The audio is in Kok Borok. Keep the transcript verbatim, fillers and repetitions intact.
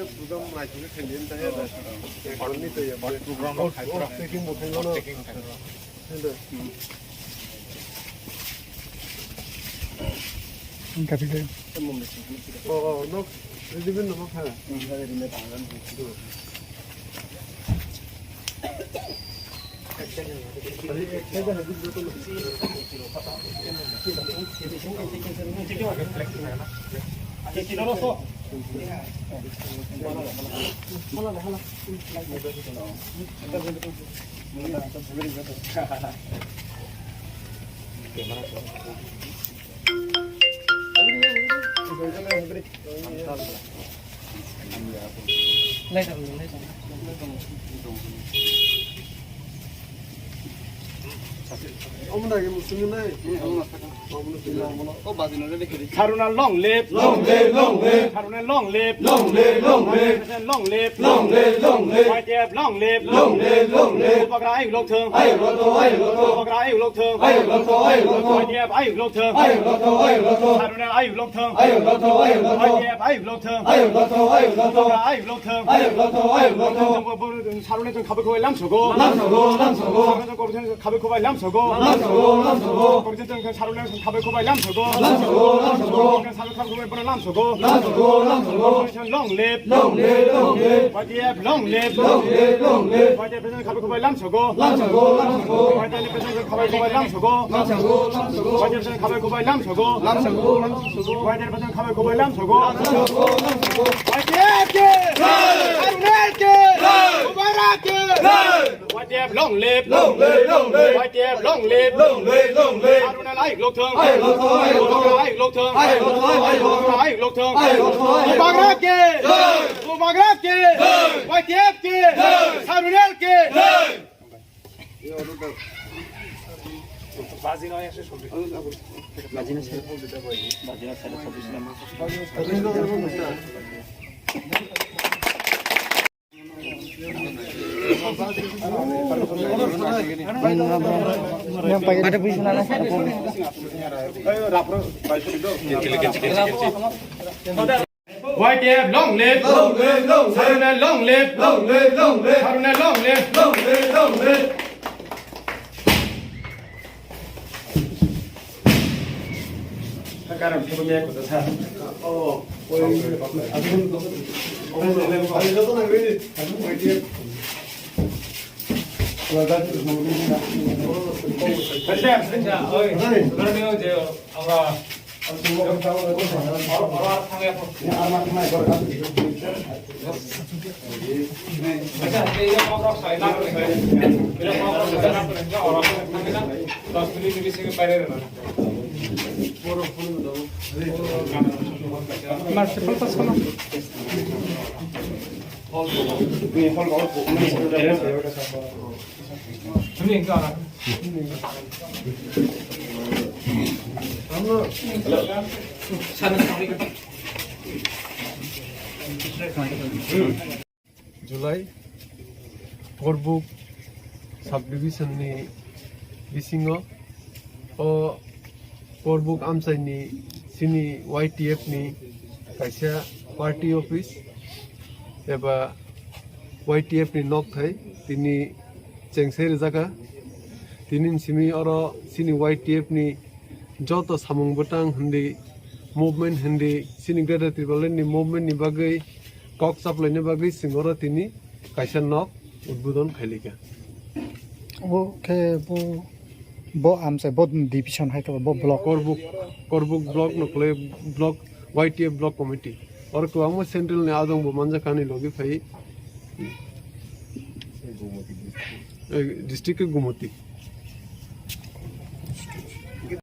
Program naisingwi khailai ta he da. Program rok khai pura. Taking bo khailai no. Taking khai pura. He da. Wngkha tei. Oh, oh, no. Ready bin no kha. Saruna long live. Long live, long live. Saruna long live. Long live, long live. Long live, long live. Long live, long live. Long live, long live. Y T F long live. Long live, long live. Bubagra ayuk lok thung. Ayuk lok thung, ayuk lok thung. Bubagra ayuk lok thung. Ayuk lok thung, ayuk lok thung. Y T F ayuk lok thung. Ayuk lok thung, ayuk lok thung. Saruna ayuk lok thung. Ayuk lok thung, ayuk lok thung. Y T F ayuk lok thung. Ayuk lok thung, ayuk lok thung. Bubagra ayuk lok thung. Ayuk lok thung, ayuk lok thung. Saruna chwng khabai khubai lamsogo. Lamsogo, lamsogo. Saruna chwng khabai khubai lamsogo. Lamsogo, lamsogo. Saruna chwng khabai khubai lamsogo. Lamsogo, lamsogo. Saruna khabai khubai bono lamsogo. Lamsogo, lamsogo. Long live. Long live, long live. Y T F long live. Long live, long live. Y T F khabai khubai lamsogo. Lamsogo, lamsogo. Y T F khabai khubai lamsogo. Lamsogo, lamsogo. Y T F khabai khubai lamsogo. Lamsogo, lamsogo. Y T F khabai khubai lamsogo. Lamsogo, lamsogo. Y T F ke! Jai! Saruna ke! Jai! Bubagra ke! Jai! Y T F long live! Long live, long live! Y T F long live! Long live, long live! Saruna ayuk lok thung! Ayuk lok thung, ayuk lok thung! Ayuk lok thung! Ayuk lok thung! Ayuk lok thung! Ayuk lok thung! Bubagra ke! Jai! Bubagra ke! Jai! Y T F ke! Jai! Saruna ke! Jai! Y T F long live! Long live, long live! Saruna long live! Long live, long live! Saruna long live! Long live, long live! Karon thebo me ko sa. Oh, oi. Acha, acha, oi. Oi. Oi. Oi. Oi. July, Korbuk subdivision ni bisingo o Korbuk amchai ni chini Y T F ni kaisa party office eba Y T F ni nok thai tini chengsai rijak kha. Tini ni simi oro chini Y T F ni joto samung bwtang hindi, movement hindi, chini Greater Tipraland ni movement ni bagwi kok chaplaina bagwi chwng oro tini kaisa nok udbodon khailika. Obo khe bo, bo amchai, bo division hai khe bo block. Korbuk, Korbuk block no khlai block, Y T F block committee. Oro kwbangma central ni adong bo manjak ani logi phai. Eh, district khe Gumoti.